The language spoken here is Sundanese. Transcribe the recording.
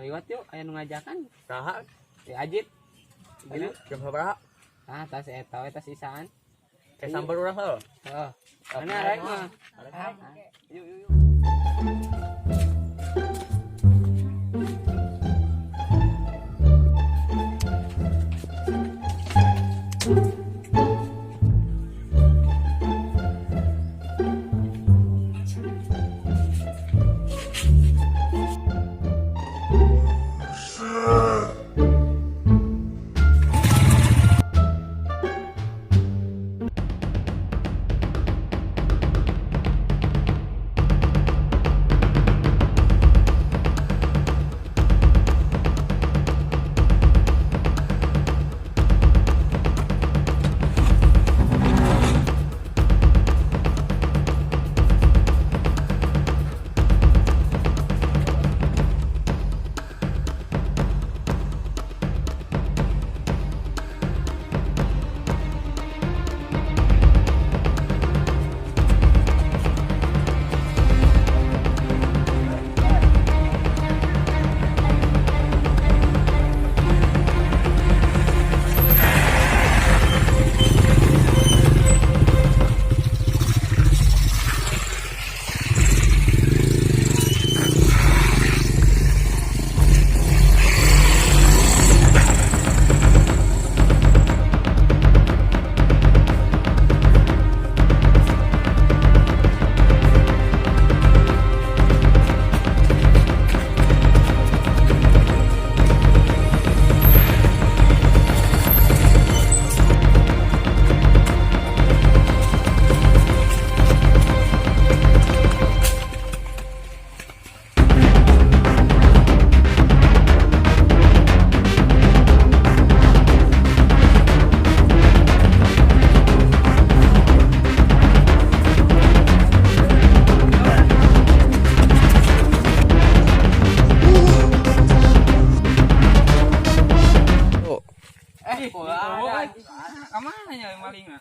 Liwat yuk, aya nu ngajakan. Saha? Si Ajit. Ayo, jam sabaraha? Ah, tas eta we tas isaan. Kayak sambar urang heuh. Heeh. Mana rek mah? Yuk yuk yuk. Oh. Eh, kok ada? Kemana ya malingna?